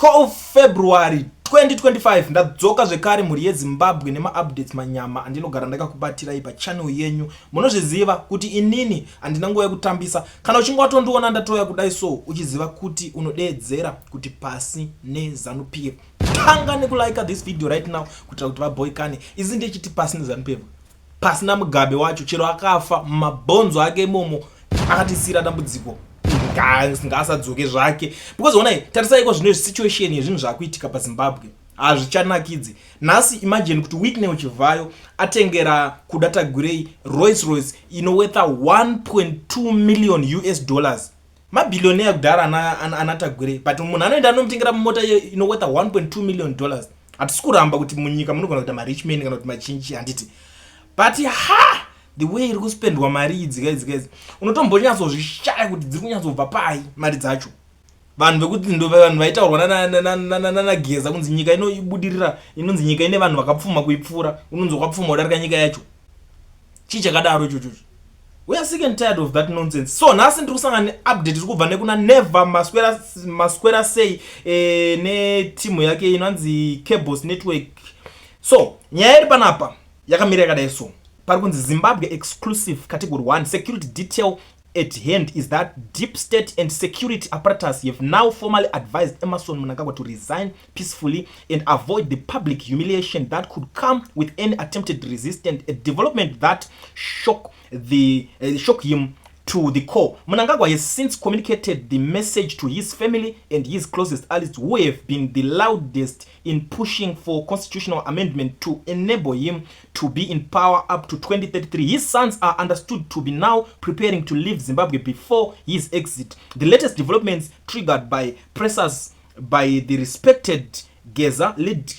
12 February 2025. Ndadzoka zvekare, mhuri yeZimbabwe, nemaupdates manyama andinogara ndakakubatirai pachannel yenyu. Munozviziva kuti inini handina nguva yekutambisa. Kana uchinge watondiona ndatoya kudai so, uchiziva kuti unodeedzera kuti pasi neZANU PF. Tanga nekulike this video right now kuitira kuti vaboikane. Izi ndechiti pasi neZANU PF, pasina Mugabe wacho. Chero akafa, mumabhonzo ake imomo akatisiyira dambudziko, ngaasadzoke zvake, because onai, tarisaiko zvino situation yezvinhu zvaakuitika paZimbabwe, hazvichanakidzi. Nhasi imagine kuti Wicknell Chivayo atengera Kuda Tagwirei Rolls Royce inoworth 1.2 million US dollars. Mabillionaire kudhara ana Tagwirei, but munhu anoenda anomutengera mota inoworth 1.2 million dollars. Hatisi kuramba kuti munyika munogona kuita marich man kana kuti machinchi, handiti? But ha, the way iri kuspendwa mari idzi, guys, guys, unotombonyatsozvishaya kuti dziri kunyatsobva pai mari dzacho. Vanhu vekuti ndo vanhu vaitaurwa naGeza kunzi nyika inobudirira, inonzi nyika ine vanhu vakapfuma kuipfuura, unonzi wakapfuma kudarika nyika yacho. Chii chakadaro ichochocho? We are sick and tired of that nonsense. So nhasi ndiri kusangana neupdate iri kubva nekuna Never Maswera Sei netimu yake inonzi Cabos Network. So nyaya iri panapa yakamira yakadai. So pari kunzi, "Zimbabwe Exclusive Category 1 security detail at hand is that deep state and security apparatus have now formally advised Emmerson Mnangagwa to resign peacefully and avoid the public humiliation that could come with any attempted resistance, a development that shock him to the core. Mnangagwa has since communicated the message to his family and his closest allies, who have been the loudest in pushing for constitutional amendment to enable him to be in power up to 2033. His sons are understood to be now preparing to leave Zimbabwe before his exit. The latest developments, triggered by pressures by the respected Geza led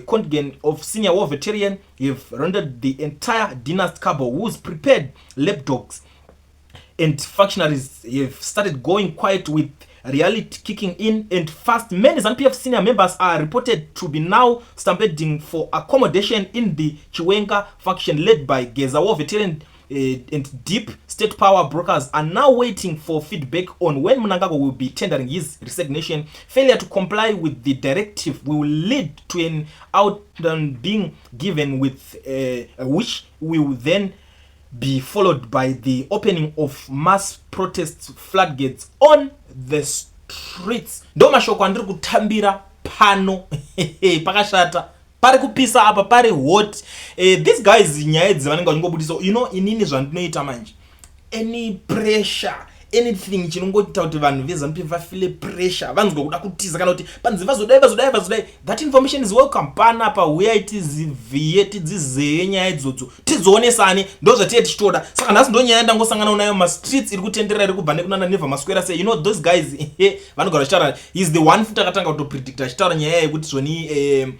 contingent of senior war veteran, have rendered the entire dynasty cabal, whose prepared lapdogs and functionaries have started going quiet, with reality kicking in and fast. Many ZANU-PF senior members are reported to be now stampeding for accommodation in the Chiwenga faction led by Geza. War veteran and deep state power brokers are now waiting for feedback on when Mnangagwa will be tendering his resignation. Failure to comply with the directive will lead to an outturn being given with which will then be followed by the opening of mass protest floodgates on the streets." Ndo mashoko andiri kutambira pano. Pakashata, pari kupisa apa, pari hot. These guys, nyaya idzi vanenge vachingobudisa. Inini zvandinoita manje, any pressure, anything chinongoita kuti vanhu veZANU PF vafeel pressure, vanzwa kuda kutiza, kana kuti panzi vazodai, vazodai, vazodai, that information is welcome panapa. Uyai tizivhiye, tidzizeye nyaya idzodzo, tidzionesane. Ndo zvatiye tichitoda. Saka nhasi ndo nyaya ndangosangana nayo mastreets iri kutenderera, iri kubva nekunana Never Maswera Sei. Those guys vanogara vachitaura. Is the one futi akatanga kutopredicta achitaura nyaya yekuti zvoni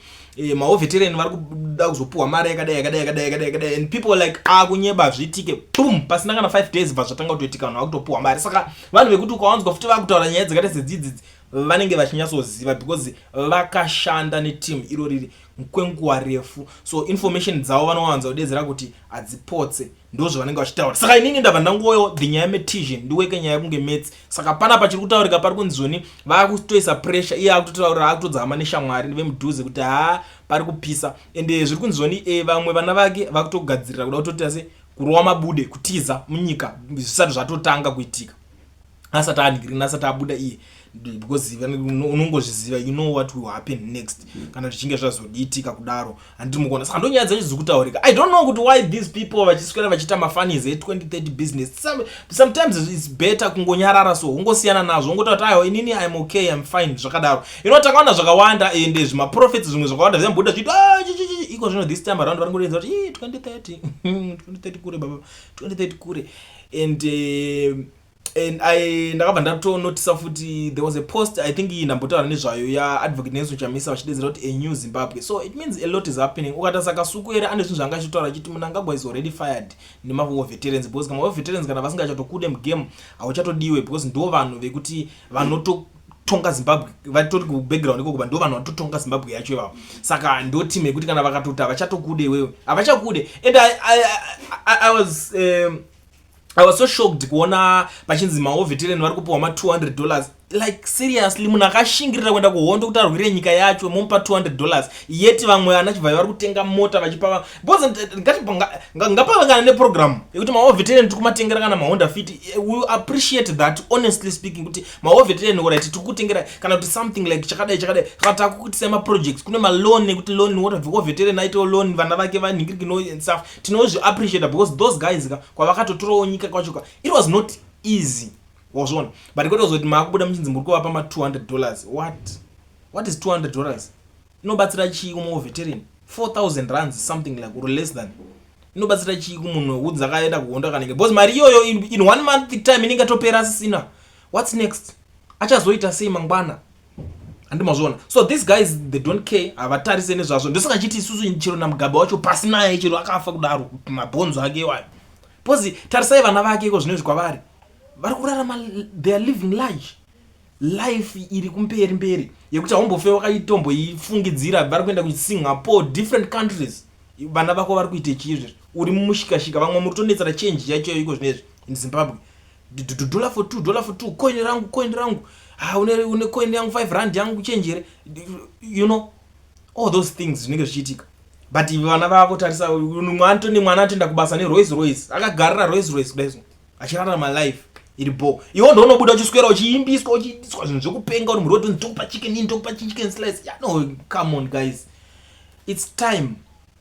mawar veteran vari kuda kuzopuhwa mari yakadai, yakadai, yakadai, yakadai, yakadai, and people like akunyeba, zviitike. Boom, pasina kana 5 days bva zvatanga kutoitika, vanhu vakutopuhwa mari. Saka vanhu vekuti ukawanzwa futi vakutaura nyaya dzakaita sedzidzidzi, vanenge vachinyatsoziva because vakashanda neteam iro riri kwenguva refu. So information dzavo vanowanza kudedzera kuti hadzipotse, ndo zvavanenge vachitaura. Saka inini ndabva ndangoyo the nyaya yemetision, ndiweke nyaya yekunge maths. Saka panapa chiri kutaurika, pari kunzi zvoni vakutoisa pressure. Iye akutotaurira, akutodzama neshamwari vemudhuze kuti haa, pari kupisa. Ende zviri kunzi zvoni vamwe vana vake vakutogadzirira kuda kutoita se kurova mabude, kutiza munyika zvisati zvatotanga kuitika, asati anhikirini, asati abuda iye, because unongozviziva, you know what will happen next kana zvichinge zvazodiitika kudaro, handiri mukuona? Saka ndonyaya dzacho dziri kutaurika. I don't know kuti why these people vachiswera vachiita mafunnies e2030 business. Sometimes it's better kungonyarara, so ungosiyana nazvo, ungotaura kuti aiwa, inini I'm okay, I'm fine, zvakadaro. Takaona zvakawanda, ende zvimaprophets zvimwe zvakawanda zvamboda zviiti, "Ah, iko zvino this time around vari kuti 2030, 2030 kure baba, 2030 kure." And I ndakabva ndatonotisa futi there was a post, I think iyi ndambotaura nezvayo, yaAdvocate Nelson Chamisa vachidedzera kuti a new Zimbabwe. So it means a lot is happening. Ukatarisa Kasukuwere ane zvinhu zvanga achitaura achiti Mnangagwa is already fired nemawar veterans, because kana war veterans kana vasingachatokude mugame, hauchatodiwe, because ndo vanhu vekuti vanototonga Zimbabwe, vatori kubackground ikoko, ndo vanhu vanototonga Zimbabwe yacho ivavo. Saka ndo team yekuti kana vakatoti havachatokude iwewe, havachakude. And I was so shocked kuona pachinzi mawar veteran vari kupiwa ma200 dollars. Like, seriously, munhu akashingirira kuenda kuhondo kuti arwire nyika yacho, momupa $200, yeti vamwe vana Chivhayo vari kutenga mota vachipa. Because ngapave kana neprogram yekuti mawar veteran tiri kumatengera kana maHonda Fit. We appreciate that, honestly speaking, kuti mawar veteran, alright, tiri kutengera kana kuti something like chakadai chakadai, kana takukutisai maprojects, kune maloan ekuti loan war veteran aitewo loan, vana vake vanhingirikino and stuff. Tinozviappreciata because those guys ka, kwavakatotorawo nyika kwacho ka, it was not easy, wazviona? But kwete kuzoti maakubuda muchinzi muri kuvapa ma$200. What is $200? Inobatsira chii kumuwar veteran? 4000 rands, something like, or less than. Inobatsira chii kumunhu wudzi akaenda kuhondo akanenge? Because mari iyoyo in one month time inenge topera asisina. What's next? Achazoita sei mangwana? Handimazviona? So these guys, they don't care, havatarise nezvazvo. Ndosaka chiti isusu chero naMugabe wacho pasinaye, chero akafa kudaro, mabhonzo ake iwayo, because tarisai vana vake iko zvinezvi kwavari vari kurarama. They are living large life iri kumberi mberi yekuti haumbofe wakaitomboifungidzira. Vari kuenda kuSingapore, different countries. Vana vako vari kuita chiizvezvi? Uri mumushikashika, vamwe muri kutonetsera change yacho iko zvinezvi in Zimbabwe. Dollar for two, dollar for two, coin rangu, coin rangu. Ha, une coin yangu, 5 rand yangu, change here? All those things zvinenge zvichiitika, but vana vako, tarisa, mwana atoenda kubasa neRolls Royce, akagarira Rolls Royce kudai so, achirarama life iri bo. Iwo ndounobuda uchiswera uchiimbiswa, uchiitiswa zvinhu zvekupenga, uri muroad, ndokupa Chicken Inn, ndokupa chicken slice. Yeah, no, come on guys, it's time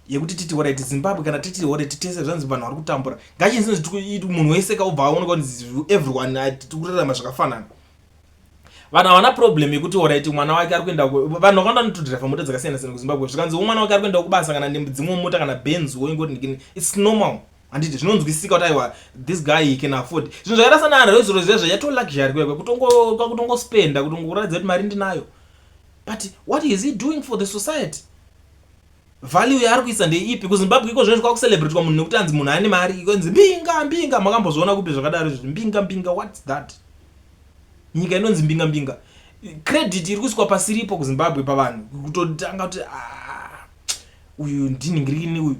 yekuti titi alright, Zimbabwe. Kana titi alright, tese zvanzi vanhu vari kutambura, ngachinzi munhu wese kaubva aoneka kuti everyone tiri kurarama zvakafanana. Vanhu havana problem yekuti alright, mwana wake ari kuenda. Vanhu vakawanda vanotodhiraivha mota dzakasiyana siyana kuZimbabwe. Zvikanzi mwana wake ari kuenda kubasa kana dzimwe mota kana Benz, woingoti it's normal, handiti? Zvinonzwisika kuti aiwa, this guy, he can afford. Zvinhu zvakaita sana Rolls Royce zvezvo yato luxury kwekwe, kutongospenda, kutongoratidza kuti mari ndinayo. But what is he doing for the society? Value yaari kuisa ndeipi kuZimbabwe iko zvinozvi? Kwakucelebratwa munhu nekuti anzi munhu ane mari, ikonzi mbinga mbinga. Makambozviona kupi zvakadaro izvi? Mbinga mbinga, what's that? Nyika inonzi mbinga mbinga. Credit iri kuiswa pasiripo kuZimbabwe pavanhu, kutotanga kuti, ah, uyu ndinhingirini, uyu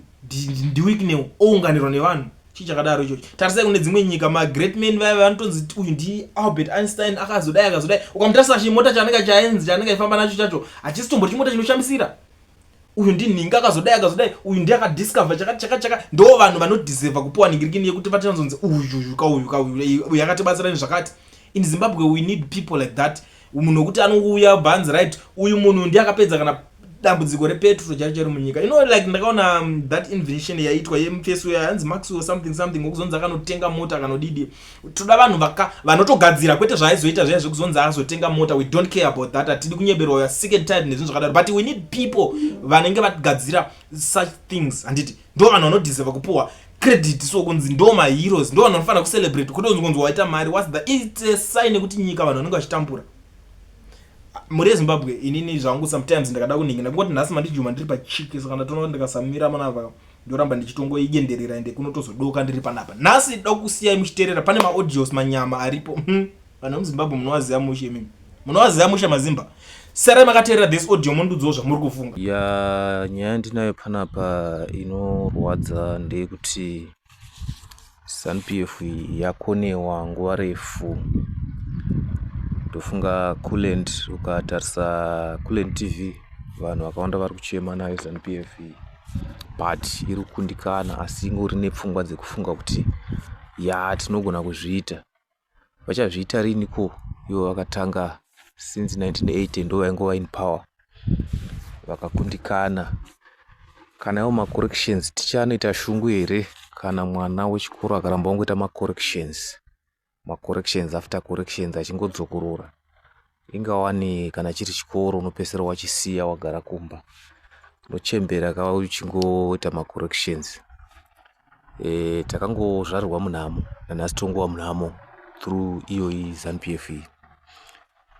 ndiWicknell, ounganirwa nevanhu. Chii chakadaro ichocho? Tarisai kune dzimwe nyika, magreat men vaya vanotonzi uyu ndiAlbert Einstein, akazodai, akazodai. Ukamutarisa chimota chaanenge chaenzi chaanenge aifamba nacho chacho hachisi tombori chimota chinoshamisira. Uyu ndinhingi, akazodai, akazodai, uyu ndi akadiscover chakati chakati chaka. Ndo vanhu vanodeserva kupiwa nhingirikini yekuti vatanzonzi uyu uyu kauyu kauyu uyu akatibatsira nezvakati. In Zimbabwe we need people like that, munhu wekuti anouya bhanzi, right, uyu munhu ndi akapedza kana dambudziko repetro chairo chairo munyika. Like ndakaona that invention yaitwa yemufesi uya, hanzi Maxwell something something, wekuzonzi akanotenga mota akanodidi. Toda vanhu vanotogadzira, kwete zvaaizoita zviya zvekuzonzi azotenga mota. We don't care about that, hatidi kunyeberwa. We are sick and tired nezvinhu zvakadaro, but we need people vanenge vagadzira such things, handiti? Ndo vanhu vanodeserva kupuhwa credit, so kunzi ndo maheroes, ndo vanhu vanofanira kucelebrate, kwete kunzi waita mari. What's the It's a sign yekuti nyika vanhu vanenge vachitambura. Mhuri yeZimbabwe, inini zvangu sometimes ndakada kuningi ndakungoti nhasi mandijuma ndiri pachiki, saka ndatoona kuti ndikasamira manapa ndoramba ndichitongoienderera, ende kunotozodoka ndiri panapa nhasi. Da kusiyai muchiteerera, pane maaudios manyama aripo. Vanhu vemuZimbabwe munovaziva mushe, imimi munovaziva mushe mazimba. Sarai makateerera this audio, mondudzawo zvamuri kufunga. Ya, nyaya ndinayo panapa inorwadza ndeyekuti ZANU-PF yakonewa nguva refu. Ndofunga Kulent, ukatarisa Kulent TV, vanhu vakawanda vari kuchema nayo ZANU-PF iyi, but iri kukundikana, asi ingori nepfungwa dzekufunga kuti ya, tinogona kuzviita. Vachazviita riniko ivo vakatanga since 1980, ndo vaingova in power, vakakundikana? Kana iwo macorrections, tichanoita shungu here kana mwana wechikoro akaramba wangoita macorrections, macorrections after corrections, achingodzokorora? Ingawani kana chiri chikoro, unopedzisira wachisiya, wagara kumba, unochembera ka uchingoita macorrections. Takangozvarirwa munhamo, nanhasi tongova munhamo through iyoyi ZANU-PF iyi,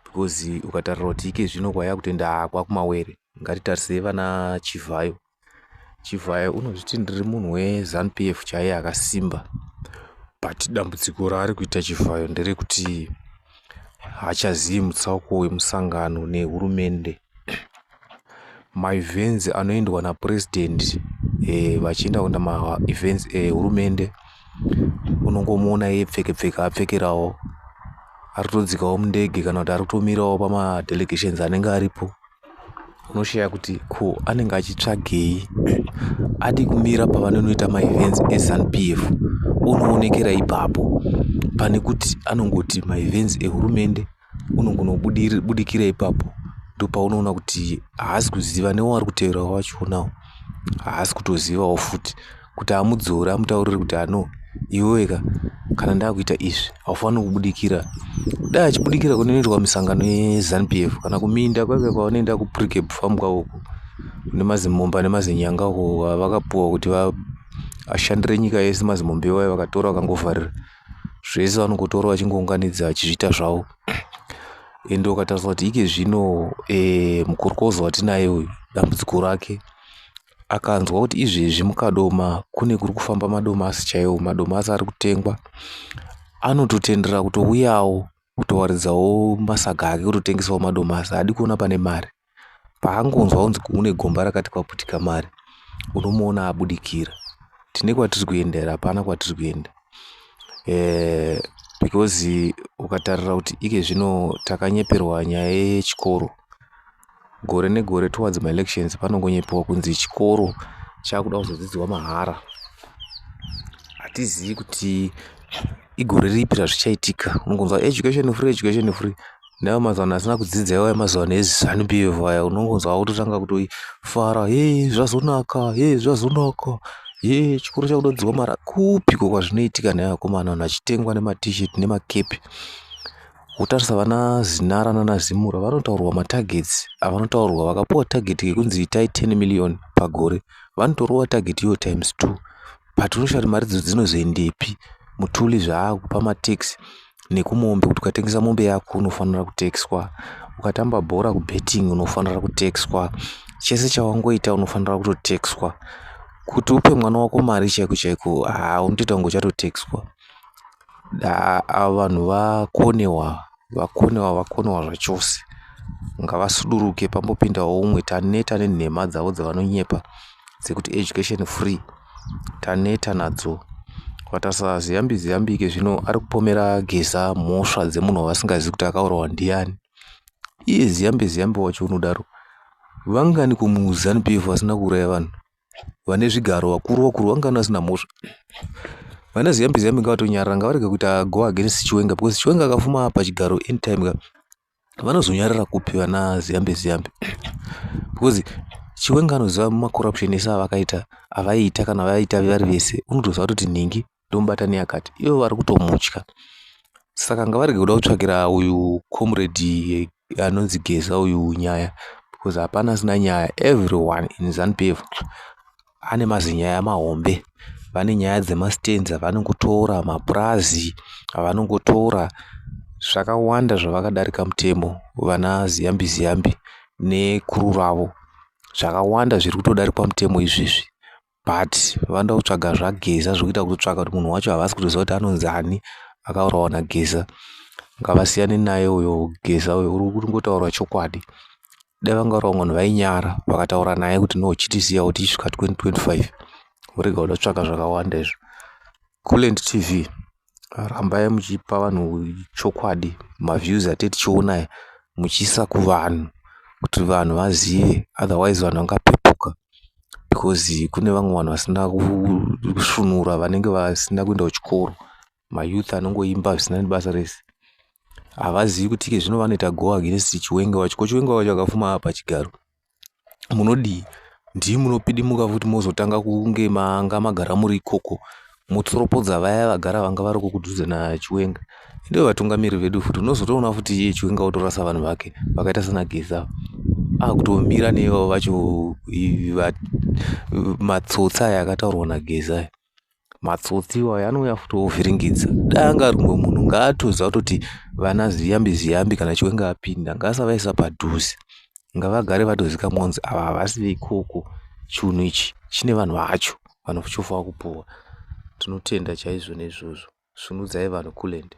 because ukatarira kuti ike zvino kwayakutoenda kwakumawere. Ngatitarisei vana Chivhayo. Chivhayo unozviti ndiri munhu weZANU-PF chaiye akasimba, but dambudziko raari kuita Chivhayo nderekuti haachazivi mutsauko wemusangano nehurumende. Maevents anoendwa napurezidendi, vachienda kuenda maevents ehurumende, unongomuona iye pfeke pfeke apfekerawo. Ari kutodzikawo mundege kana kuti ari kutomirawo pamadelegations anenge aripo. Unoshaya kuti ko anenge achitsvagei. Adi kumira pavanonoita maevents eZanu PF onoonekera ipapo pane kuti anongoti maevents ehurumende unongonobudikira ipapo. Ndopaunoona kuti haasi kuziva newaari kutevera wachonawo haasi kutozivawo futi kuti amudzore amutaurire kuti ano iwewe ka kana ndakuita izvi haufaniri kubudikira. Dai achibudikira kunoitwa misangano yeZanu PF kana kuminda kwake kwavanoenda kuPrecab farm kwavo kune mazimombe nemazinyanga uko avakapuwa kuti vashandire nyika yese. Mazimombe iwayo vakatora vakangovharira zvese, vanongotora vachingounganidza vachizviita zvavo. Ende ukatarisa kuti ike zvino mukorokoza watinaye uyu, dambudziko rake akanzwa kuti izvezvi muKadoma kune kuri kufamba madomasi chaiwo, madomasi ari kutengwa, anototendera kutouyawo kutowaridzawo masaga ake kutotengesawo madomasi. Haadi kuona pane mari. Paangonzwa kunzi kune gomba rakati kwaputika mari, unomuona abudikira. Tine kwatiri kuenda here? Hapana kwatiri kuenda. Because ukatarira kuti ike zvino takanyeperwa nyaya yechikoro. Gore negore towards maelections panongonyepewa kunzi chikoro chakuda kuzodzidzwa mahara. Hatizivi kuti igore ripi razvichaitika. Unongonzwa education free, education free. Neavo mazuva asina kudzidza iwayo mazuva eZanu PF aya, unongonzwa kutotanga kutofara, he zvazonaka, he zvazonaka, he chikoro chakuda kudzidzwa mahara. Kupiko kwazvinoitika nhai vakomana, vanhu vachitengwa nemaT-shirt nemakepi. Wotarisa vana Zinara nana Zimura vanotaurwa matargets avanotaurirwa. Vakapuwa target yekunzi itai 10 million pagore, vanotorova target iyoyo times 2, but unoshaya kuti mari idzodzo dzinozoendepi. Mutuli zvaakupa matax nekumombe, kuti ukatengesa mombe yako unofanira kutekiswa, ukatamba bhora kubetting unofanira kutekiswa, chese chawangoita unofanira kutotekiswa. Kuti upe mwana wako mari chaiko chaiko, haa, unotoita kunge uchatotekiswa. Ava vanhu vakonewa, vakonewa, vakonewa zvachose. Ngavasuduruke pambopindawo umwe. Taneta nenhema dzavo dzavanonyepa dzekuti education free, taneta nadzo. Ukatarisa Ziyambi Ziyambi ike zvino ari kupomera Geza mhosva dzemunhu wavasingazivi kuti akaurawa ndiani. Iye Ziyambi Ziyambi wacho unodaro, vangani kumuZanu PF vasina kuuraya vanhu? Vane zvigaro vakuru vakuru vangani vasina mhosva? Vana Ziyambi Ziyambi ngavatonyarara, ngavarege kuita go against Chiwenga, because Chiwenga akafuma pachigaro anytime ka, vanozonyarara kupi vana Ziyambi Ziyambi? Because Chiwenga anoziva macorruption ese avakaita, avaiita kana vaita vari vese, unotoziva kutoti nhingi ndomubata neyakati. Ivo vari kutomutya, saka ngavarege kuda kutsvakira uyu comrade anonzi Geza uyu nyaya, because hapana asina nyaya. Everyone in ZANU PF ane mazinyaya mahombe. Vane nyaya dzemastands avanongotora, mapurazi avanongotora, zvakawanda zvavakadarika mutemo vana Ziyambi Ziyambi nekuru ravo. Zvakawanda zviri kutodarikwa mutemo izvezvi, but vanoda kutsvaga zvaGeza zvokuita kutotsvaka kuti munhu wacho havasi kutoziva kuti anonzi ani akaurawa naGeza. Ngavasiyane naye uyo Geza uyo, uri kungotaura chokwadi. Dai vanga vari vamwe vanhu vainyara vakataura naye kuti no, chitisiyawo tichisvika 2025, vorega kuda kutsvaka zvakawanda izvo. Kulent TV, rambai muchipa vanhu chokwadi. Maviews atee tichiona aya muchiisa kuvanhu kuti vanhu vazive, otherwise vanhu vangapepuka, because kune vamwe vanhu vasina kusvunura, vanenge vasina kuenda kuchikoro, mayouth anongoimba zvisina nebasa rese, havazivi kuti ike zvino vanoita go against Chiwenga wacho. Ko Chiwenga wacho akafuma pachigaro munodii? Ndii munopidimuka futi mozotanga kunge manga magara muri ikoko, motsoropodza vaya vagara vanga vari kudhuze naChiwenga. Ndivo vatungamiri vedu futi. Unozotoona futi iye Chiwenga otorasa vanhu vake vakaita sana Geza, akutomira neivavo vacho matsotsi aya akataurwa naGeza aya. Matsotsi iwayo anouya futi ovhiringidza. Dai anga ari mumwe munhu, ngaatoziva kutoti vana Ziyambi Ziyambi kana Chiwenga apinda ngaasavaisa padhuze, ngavagare vatozikamwa kunzi ava havasi veikoko, chinhu ichi chine vanhu vacho vanochofanira kupuwa. Tinotenda chaizvo neizvozvo. Svunudzai vanhu, Kulent.